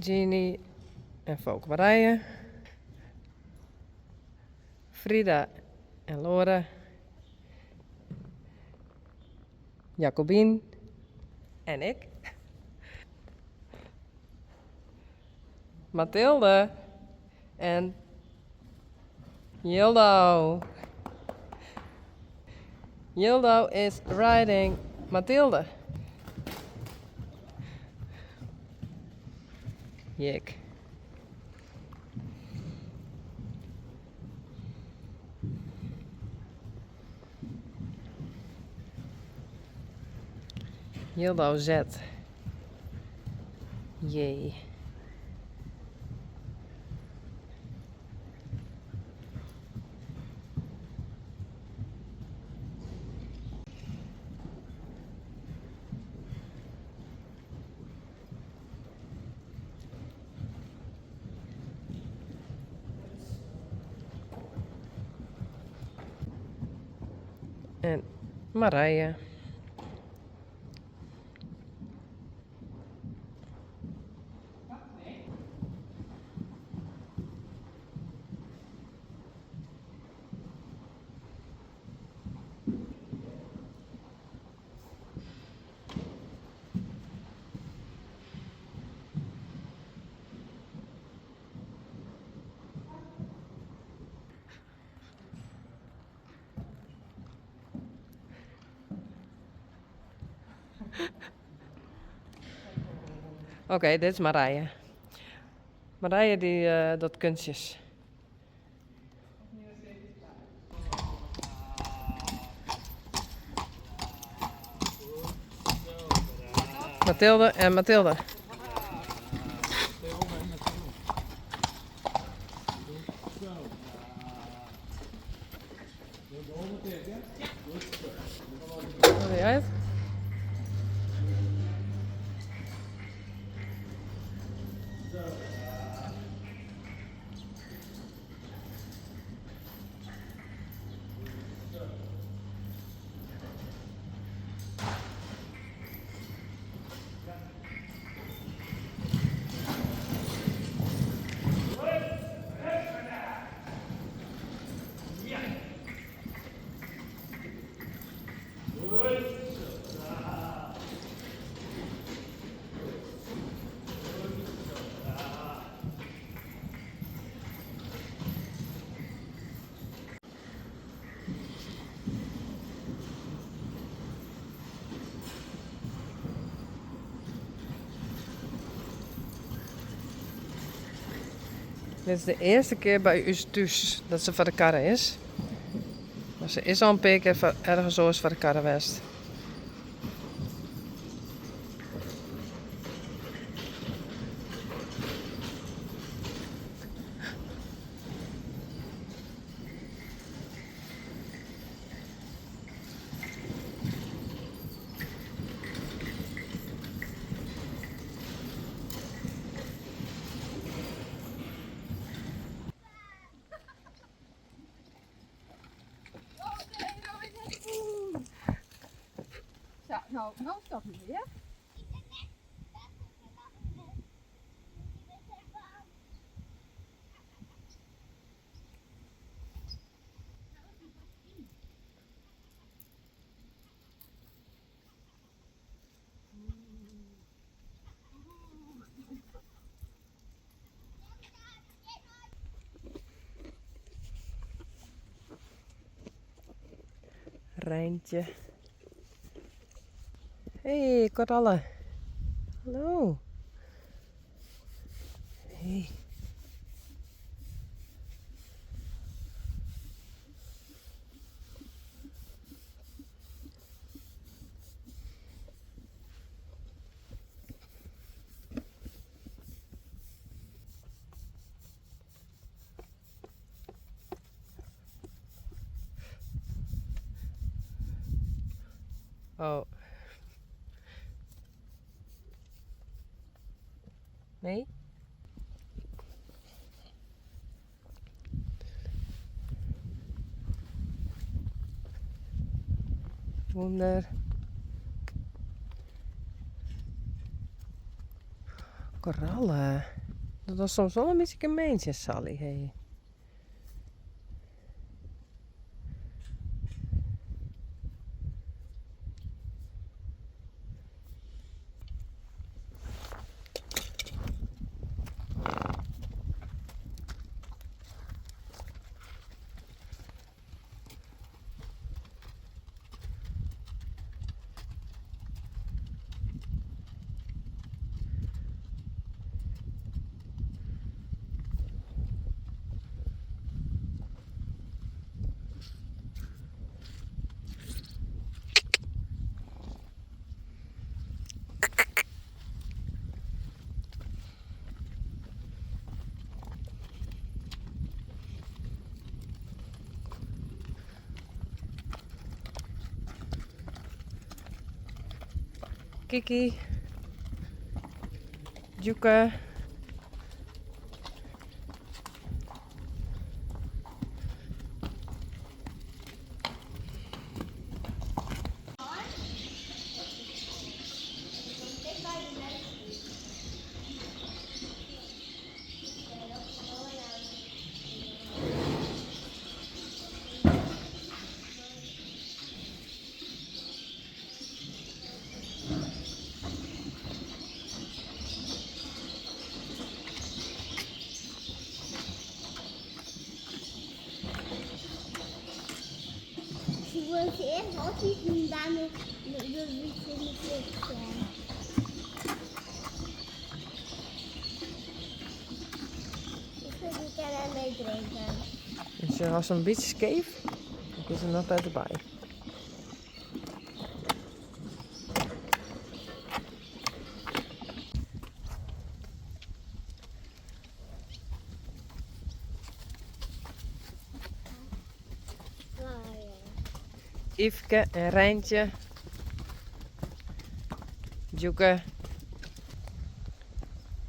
Jeannie en Foke Marije. Frida en Lore. Jacobien en ik. Mathilde en Jildo. Jildo is riding Mathilde. Jik. Jildo Z. J. En Marije. Oké, dit is Marije. Marije dy docht kunstjes. Mathilde en Mathilde. Dit is de earste kear by ús thús dat se foar de karre is. Mar se is al in pear kear ergens oars foar de karre west. Sa, no, no stop je weer. Reintje. Hey, Koralle. Hallo. Hey. Oh. Nee? Wûnder. Korallen. Dat was soms wol in bytsje gemeen tsjin Sally, hé. Kiki. Djoeke. Ze wil ze eerst opeten en daarna wil ze in de zijn. Ik wil die kan mee drinken. Is ze al zo'n beetje scheef? Dan is er nog beter bij. Yfke en Rijntje. Djoeke.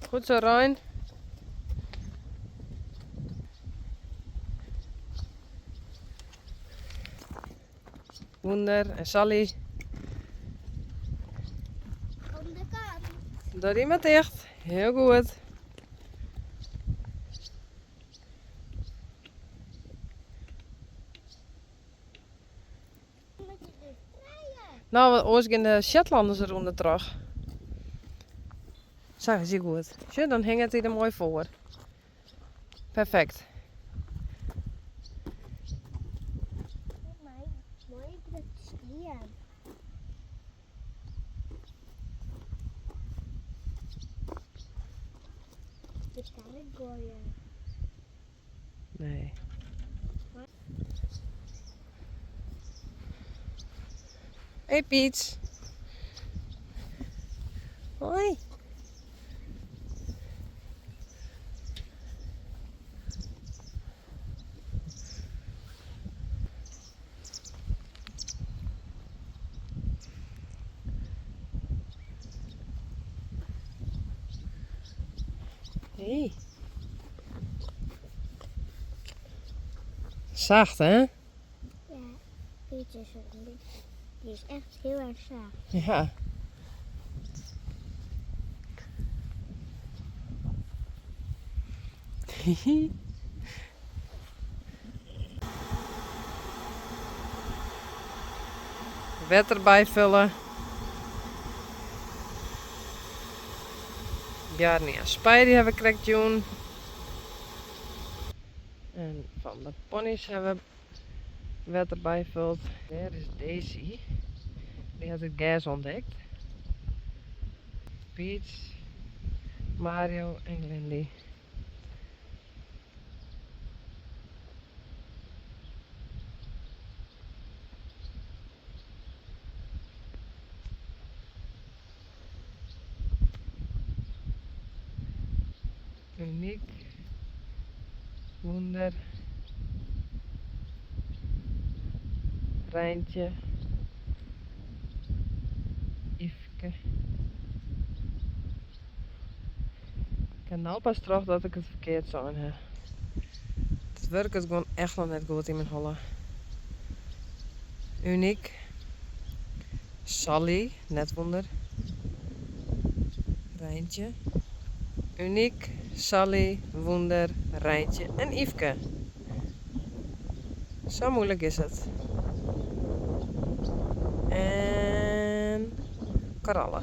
Goed zo, Rijn. Wonder en Sally. Om de kant. Door iemand dicht. Heel goed. Moet je dus draaien. Nou, want oors gaan de Shetlanders eronder terug. Zo, is goed. Zie, dan hing het hier er mooi voor. Perfect. Mooi, mooi dat stier. De kan ik gooien. Nee. Hey Piet. Hoi. Hey. Zacht, hè? Ja, Piet is een beetje. Die is echt heel erg zacht. Ja. Wetter bijvullen. Bjarni en Spidey hebben we June. En van de ponies hebben we wetter bijvuld. Daar is Daisy. Die had het gas ontdekt. Peach, Mario en Glindy. Uniek. Wonder. Rijntje. Yfke. Ik heb nou pas terug dat ik het verkeerd zou hebben. Het werkt gewoon echt nog net goed in mijn holle. Uniek. Sally, net wonder. Rijntje. Uniek, Sally, Wûnder, Reintje en Yfke. Sa muoilik is it. En Koralle.